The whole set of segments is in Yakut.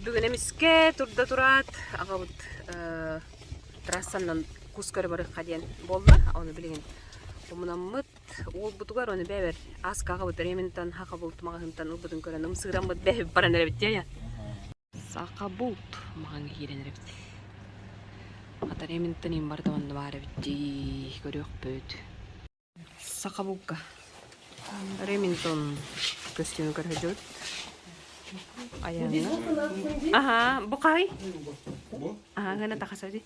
Бүгүн эмискэ турда тураат, аҕабыт э, трассанан кус көрө барыахха диэн буолла. Ону билигин умунаммыт уолбутугар ону бэйэбэр ааска аҕабыт Реминтон Хахабулт маҕаһыынтан ылбытын көрөн ымсыыраммыт бэйэбит баран эрэбит диэ. Сахабулт маҕаҥҥа киирэн эрэбит. Хата Реминтон им барыта онно баар эбит дии көрүөхпүт. Сахабулка. Реминтон көстүүмү көрө сылдьыбыт. Айаҥҥа. Аһаа, бу хаһый? Аһаа, гына тахаса дии.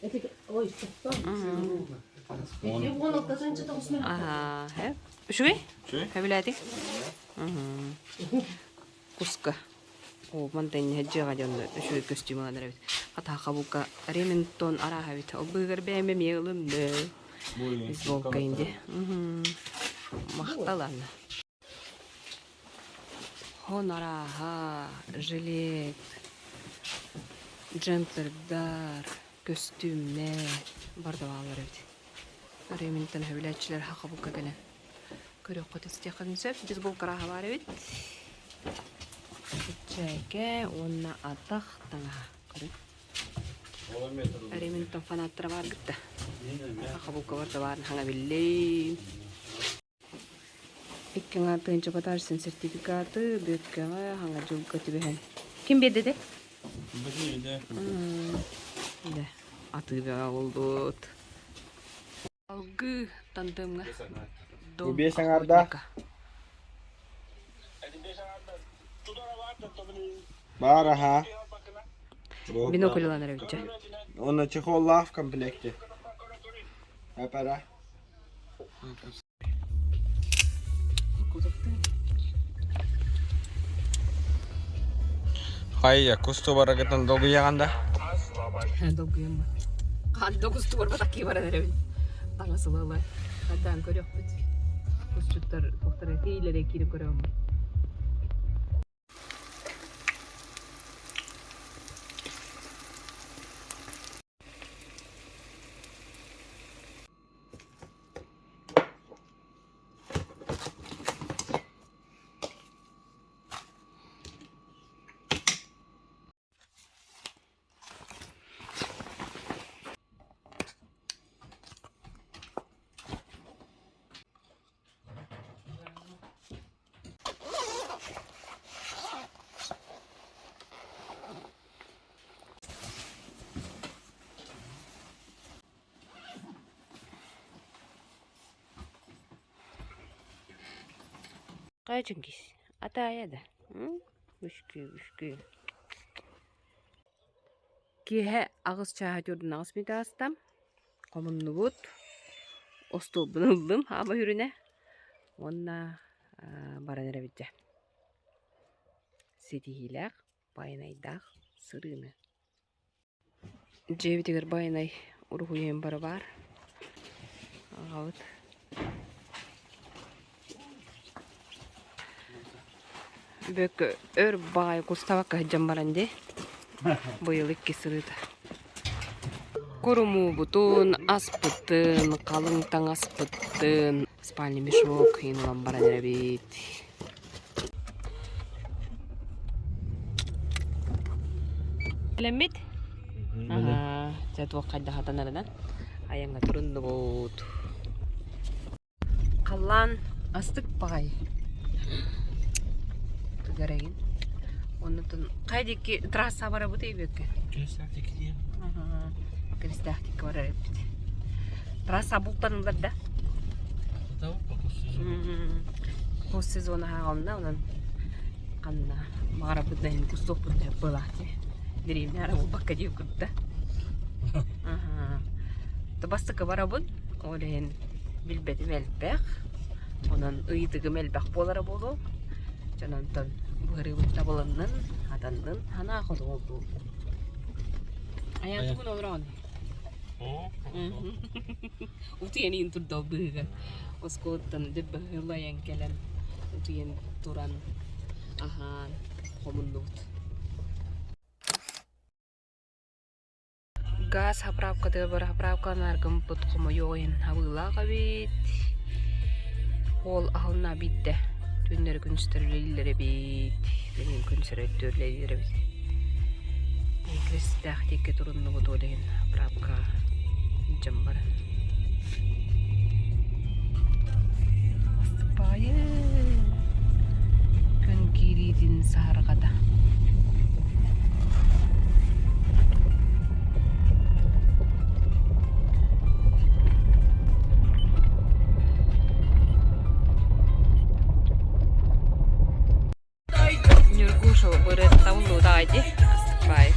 Аһаа, үчүгэй? Сөбүлээтиҥ? Куска. Оо, мантан дьиэҕэ дьонно үчүгэй көстүүм ылан эрэбит. Хата хабылка Реминтон арааһа эбит. Ол быыһыгар бэйэм эмиэ ылым дөө. Бейсболка инди. Махтал Анна. Хон арааһа, жилет, джемпердар, көстүүмнэр барда бааллар эбит. Реминтон сөбүлээччилэр хабылка кэлэн Көрүөххүт истиэххитин сөп. Бейсболка арааһа баар эбит. Чээкэ уонна атах таҥаһа. Көрүҥ. Реминтон фанаттара баар гытта. Хабылкалар да баар хаҥа биллим. Икки аҥаар тыһыынча подарочный сертификаты Бүөккэҕэ хаҥа дьылга түбэһэн. Ким биэрдэ де? Да, атыы бөҕө буолбут. Алгыы тандемҥа Бу Дом биэс аҥаардаах охотника баар аһаа. Бу. Бинокль ылан эрэбитчэ. Уонна чехоллаах в комплекте. Апара. Хайа, кустубарагытын долгуйаҕын да? Долгуйаммын. Ханна кустугар такие баран эрэбин. Таҥас ыла-ыла. Хайдаан көрүөхпүт. Кусчуттар туохтара тиилэрэ киирэ көрөммүн. Хайа Чингис, атаайа да, Үскүү, үскүү. Киэһэ аҕыс чааһа төрдүн аҕыс мүнүүтэ ааста. Хомуннубут. Остуолбун ыллым хаама үрүнэ. Уонна баран эрэбит дьэ. Ситиһиилээх, байанайдаах сырыыны. Дьиэбитигэр байанай уруһуйун бары баар. Аҕабыт. Бүөккэ өр баҕайы кустабакка сылдьан баран дии. Быйыл иккис сырыыта. Курумуубутун, аспытын, халыҥ таҥаспытын, спальный мешок иһин ылан баран эрэбит. Кэлэммит? Аһаа, дьэ туох хайдах хатанарынан айаҥҥа туруннубут. Халлаан астык баҕайы. Тугарайын. Оннутун хайа диэки трасса барабыт эбиэккэ? Крестаах диэки диэн. Аһаа, Крестаах диэки барар эбиппит. Трасса бултаныллар да? Кус сезона ааҕылынна, онон ханна баҕарабыт да иһин кустуохпут да быалаах дии. Дэриэбинэ ара буолбакка диир курда. Бастакы барабын, ол иһин билбэтим элбэх. Онон ыйытыгым элбэх буолара буолуо. Дьон онтон быһарыыбыт табылыннын, хатаннын, санаа хоту буоллун. Айаан тугун олороҕун? Утуйан иһин турда ол быыһыгар. Оскуолаттан дөббөһүлайан кэлэн утуйан туран аһаан хомуннубут. Газ заправкатыгар бара заправкаланаргыммыт хомойуох иһин абыылаах эбит. Ол аһылына биирдэ түүннэри күнүстэри үлэлииллэр эбит. Билигин күнүс эрэ өттө үлэлиир эбит. Бэстээх диэки туруннубут ол иһин заправка дьон баран. Астыппаайын күн киириитин саһарҕата. Ньургуша бырыаттабын дуутаҕай дии астыкпаай.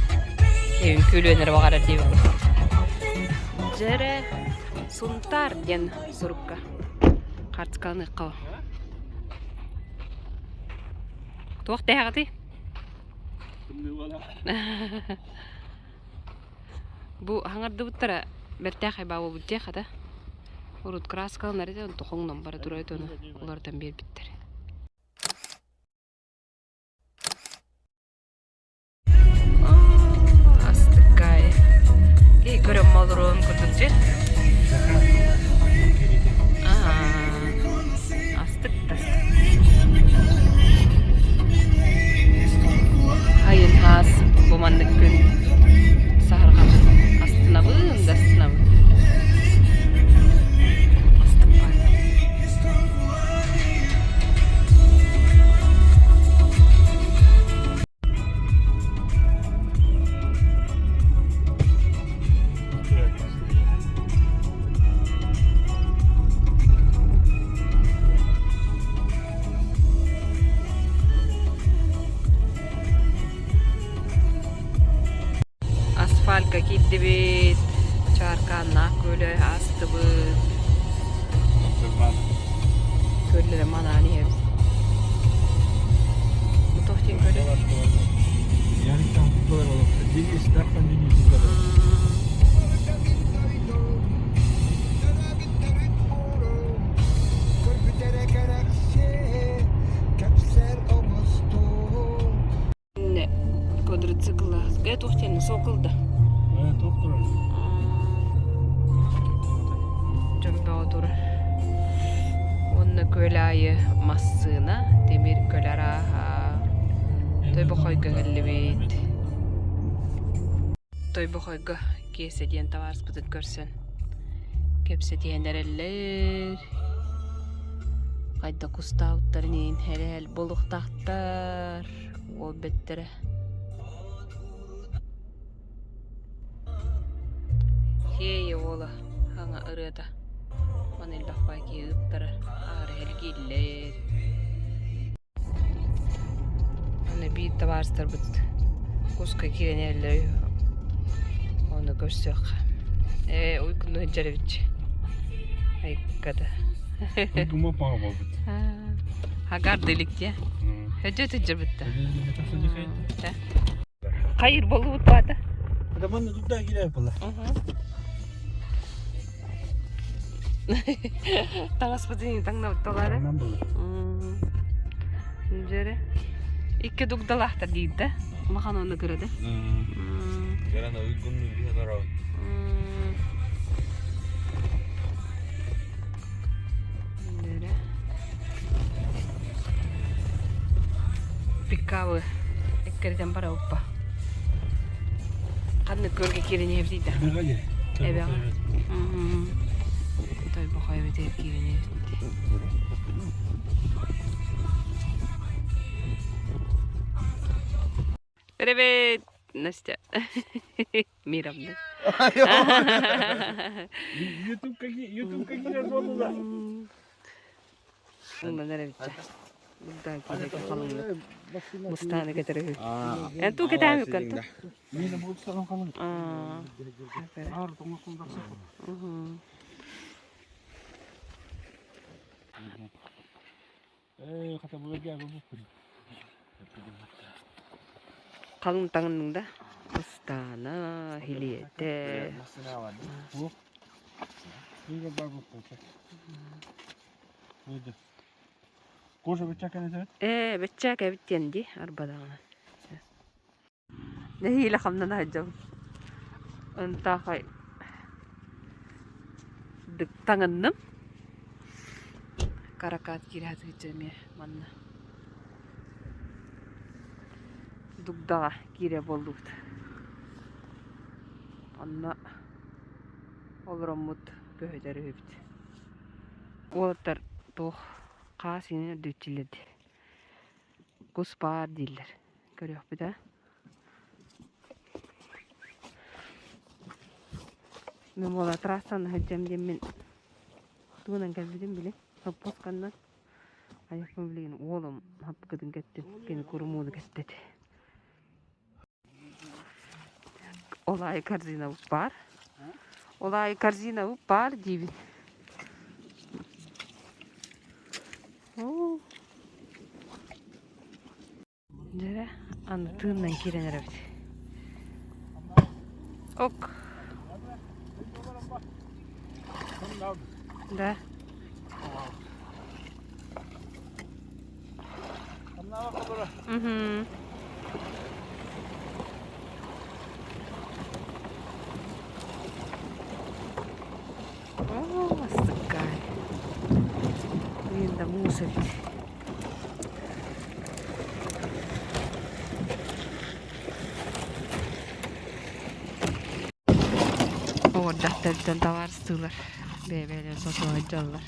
Үҥкүүлүөн эрэ баҕарар диэбит Дьэрэ Сунтаар диэн сурукка хаартыскаланыахха Туох дэһэҕитий? Бу хаҥардыбыттара бэртээхэй баа буолбут дии хата. Урут краскаланар этэ, онтон хоҥнон бара турар этэ, ону уларытан биэрбиттэр. Астыккай. И көрөм олоруон курдук дьэ. Астык да Хайын хаас бу маннык күн саһарҕабын астынабын да астынабын. Астык баар. Асфальтка киирдибит, чааркааннаах көлө аастыбыт. Көллөрө манаан иһэбит. Бу туох диэн көлө? Квадроцикла. Э, туох диэн сокол да. Э, туох турар? Дьон турар. Уонна күөл аайы массыына, тимир көл арааһа. Тойбохойго кэллибит. Тойбохойго Киэсэ диэн табаарыспытын көрсөн кэпсэтиһэн эрэллэр. Хайда кустаабыттарын иһин эрээл буолуохтаахтар. Уол бэттэрэ. Хиэйэ уола хаҥа ырыата. Маны элбэх баай киһи ыыттарар, аара эргииллэр. Аны биир табаарыстарбыт куска киирэн иһэллэр үһү. Ону көрсүөххэ. Ээ, уйгуну сылдьар эбит. Айыкката. Уйгума паҕа буолбут. Хагарды илик дии. Өдьө сылдьарбытта. Хайыр болубут баата. Адаман туда киирэр була. Таҥаспытын таҥнабытталаары. Дьэрэ. Икки дугдалаахтар диир да. Улахан уонна кыра да. Гарана уйгунну биһэ барабыт. Дьэрэ. Пикабы эккирэтэн барабыппа. Ханнык көргө киирэн иһэбитий да? Эбэҕэ. Тойбохой эбэтигэр киирэн иһэбит. Привет, Настя. Мировна. Ютуб какие, Ютуб какие буолла? Умнан эрэбитчэ. Мустааны кэтэрүһү. Эн туу кэтээмиккэн ту. Халыҥ таҥынныҥ да ыстаана, хилиэтэ. Ээ, бачча кэбит диэн дии арбадаҕына. Нэһиилэ хамнана сылдьабын. Ынтаахай таҥынным. Каракат киирэ сылдьа эмиэ манна. Дугдаҕа киирэ буоллубут. Онно олороммут көһүтэр үһүбүт. Уолаттар туох хаас иҥин үрдүччүлэр дии. Кус баар дииллэр. Көрүөхпүт аа. Мин буола трассаны сылдьам диэммин тугунан кэлбитим били соппуосканнан айахпын билигин уолум хаппыкытын кэттим кини курумууну кэттэ этэ. Ол аайы корзинабыт баар. Ол аайы корзинабыт баар диибин. Оо. Дьэ, аны тыыннан киирэн эрэбит. Ок. Да. Угу. Оо, астыккай. Блин, да мусор. Оҕордахтарыттан табаарыстыылар, бэйэ-бэйэлэрин сосуһа сылдьаллар.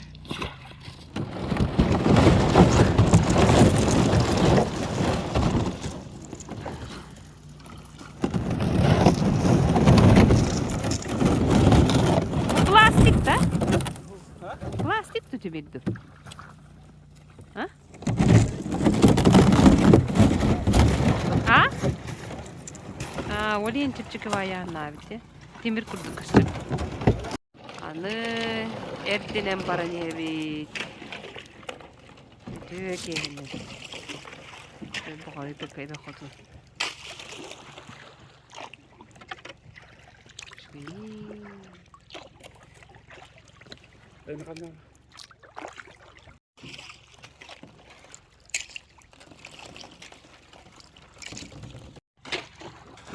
Пластик да? Пластик туту А? А? А, Олен чэпчэки баайааннаабыт Тимир курдук көстөр. Аны эрдинэн баран иһэбит. Үтүө киэһэнэн. Баҕайы кэбэ хотун.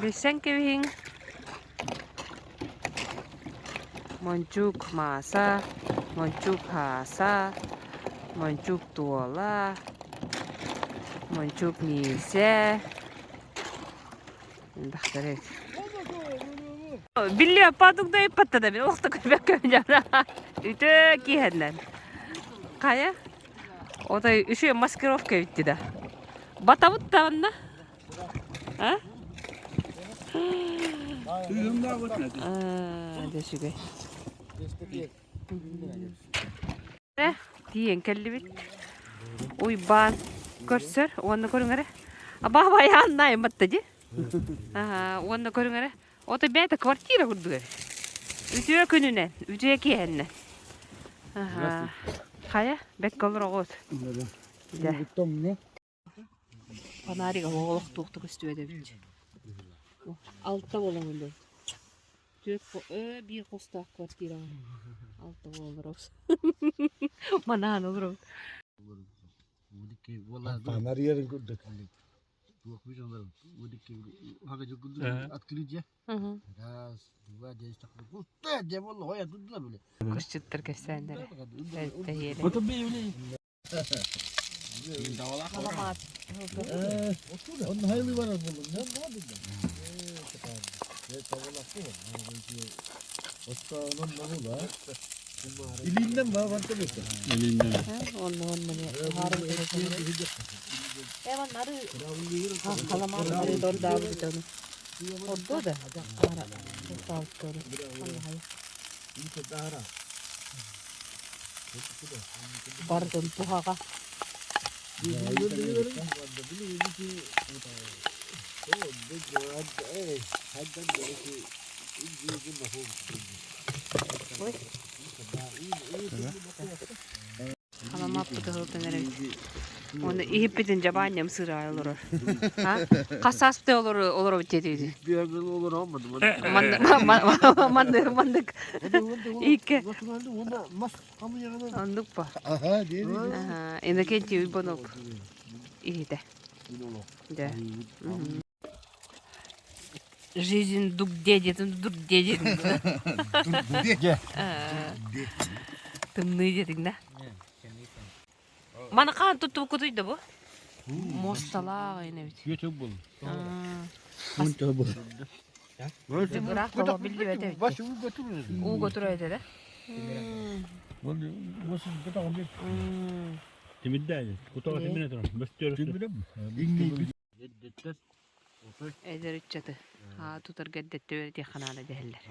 Билсэн кэбиһиҥ Мончуук Мааса, Мончуук Һааса, Мончуук Туола, Мончуук Миисэ элбэхтэр эбит. Билли аппаатык да ыппатта да мин олох да көрбөккө Үтөө киһэннэн. Хайа? Отой үчүгэй маскировка эбитти да. Батабыт да онно. А? Дьэ үчүгэй. Тиийэн кэллибит. Уйбаан көрсөр уонна көрүҥ эрэ. Абаабайааннаай батта дии. Уонна көрүҥ эрэ. Ото бэйэтэ квартира курдук эбит. Үтүө күнүнэн, үтүө киэһэннэн. Хайа, бэккэ олороҕут. Дьэ. Фонарик олох туох да көстүбэт эбит. Алта буолан өлөр. Түөрт биир хостоох квартираҕа. Алта буолан олоробут. Манаан олоробут. Фонарь курдук. Кусчуттар кэпсээннэрэ. Тэһиэлэ. Илииннэн баа барта бөтө. Илииннэн. Онно онно Эван ары халамаат ары дордаабыт ону. Ордуо да аара ортаабыт Бардын туһаҕа. Ой. Халамааппыт ыһылтан эрэбит. Уонна иһиппитин дьабаанньам сыраай олорор. А? Хас сааспытай олоробут диэтибит? Маннык маннык икки Оннук ба. Иннокентий Уйбанов иһитэ. Да. Жизнь дугде диэтин дурде диэтин. Тымныы диэтиҥ да. Маны хаан туттубуккутуй да бу? Муосталаах эбит. Үөтүк был. Хас Ыраах тоҕо биллибэт эбит. Ууга турар этэ да? Эдэр ыччаты тутарга эрдэттэ үөрэтиэххэ наада дэһэллэр.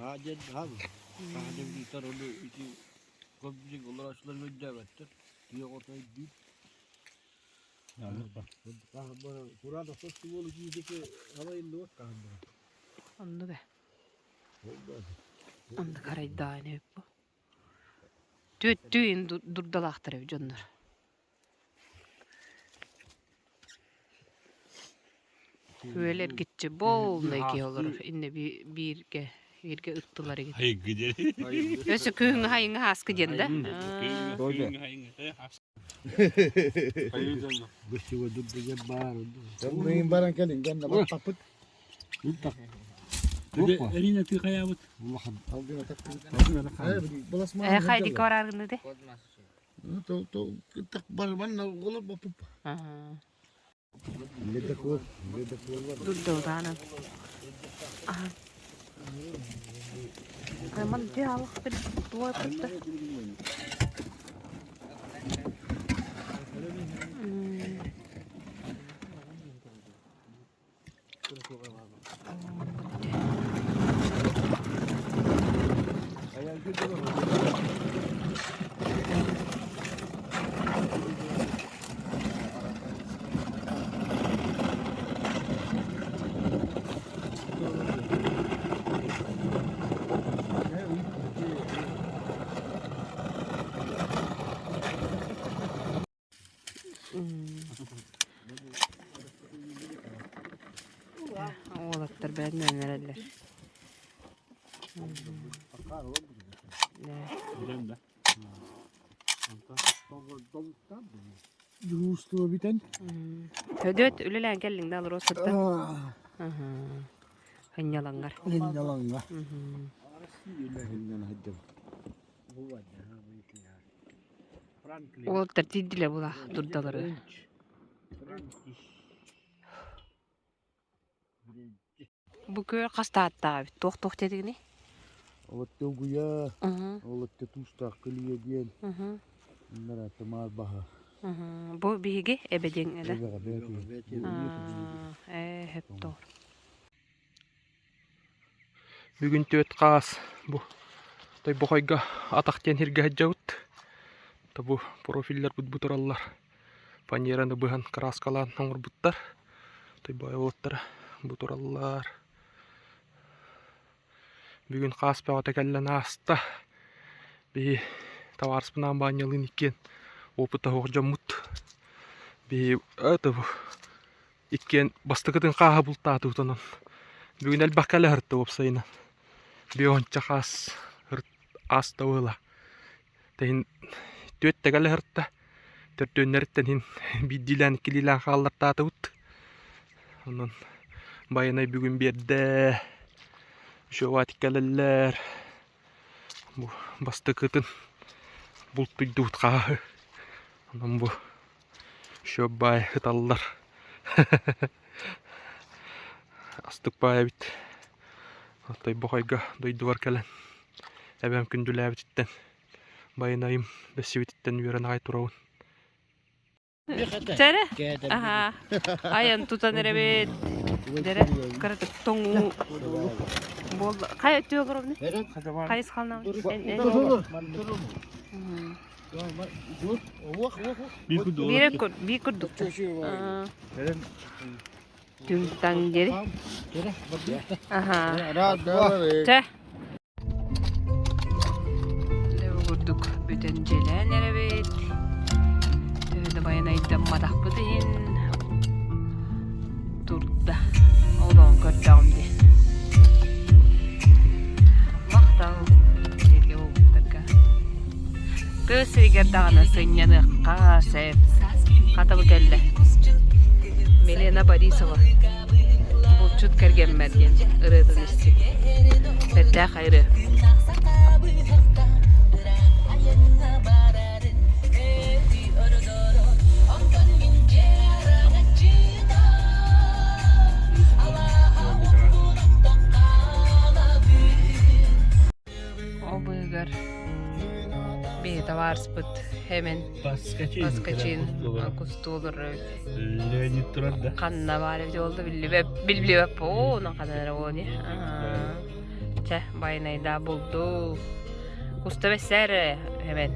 Оннук ээ. Оннук арайдаан эбит бу. Түөттүү дурдалаахтар эбит дьоннор. Күөл эргиччи буолнай киһи олорор. Иннэ бииргэ бииргэ ыттылар игин. Айгы диэн. Өссө күһүҥҥү хайыҥҥы ааскы диэн да? Тымныйын баран кэлин гэннэ баттаппыт. Эрина ты хаябыт. Э хайди караргыны де? Дурдалдаанан. Айман дьаалах бир туой кытта. Уолаттар бэйэтинэн эрэллэр. Дьулуустуо бүтэн. Өдөөт үлэлээн кэллиҥ да Алроссаттан? Ынньалаҥҥар. Ынньалаҥҥа. Уолаттар тиийдилэр була дурдалары. Бу күөл хас тааттаабыт? Туох-туох диэтигиний? Олотто угуйа, олотто туустаах көлүйэ диэн, ыннараатта маар баһа. Бу биһиги эбэ диэҥ да? Ээ, хөптоор. Бүгүн түөрт хаас бу Тойбохойго атах диэн сиргэ сылдьабыт. Бу профилларбыт бу тураллар. Фанераны быһан кырааскалаан оҥорбуттар. Тойбохой уолаттара бу тураллар. Бүгүн хаас бөҕөтө кэллэн ааста. Биһи табаарыспынаан Баанньалыын иккиэн опыта суох дьоммут. Биһи это Иккиэн бастакытын хааһы бултаатыбыт онон. Бүгүн элбэх кэлэ сырытта уопсайынан. Биэс хаас ааста ыла. Тэһин түөрт кэлэ сырытта. Төрдүөннэриттэн иһин биирдиилээн иккилиилээн хааллартаатыбыт. Онон Байанай бүгүн биэрдэ. Еще кэлэллэр. Бу бастакытын бултуйдубут хааһы. Онон бу Еще баай ыталлар. Астык баай эбит. Тойбохойго дойдубар кэлэн эбэм күндүлээбититтэн байанайым бэссибититтэн үөрэн аҕай турабын. Чэрэ? Аха. Айан тутан эрэбит. Дэрэ кыратык тоҥуу буолла. Хайа өттү олоробун? Хайысхална? Биир курдук. Түҥ-таҥ диэри. Аха. Чэ. Бу курдук бүтэн дьиэлээн эрэбит. Төһө да байанайдамматахпыт иһин турда. Олоҕун көрдөҕүм дии. Махтал сиргэ буолбуттарга. Тыа сиригэр даҕаны сынньаныахха сөп. Хата бу кэллэ. Милена Борисова «Булчут кэргэммэр» диэн ырыатын истиҥ. Бэртээх ырыа. Табаарыспыт Хэмэн Паскачин. Паскачин кустуулур Леонид турар да. Ханна баар эбит ол да биллибэт билбэп онон ханна эрэ буолуо дии. Чэ, байанайдаа булду. Куста бэссээр Хэмэн.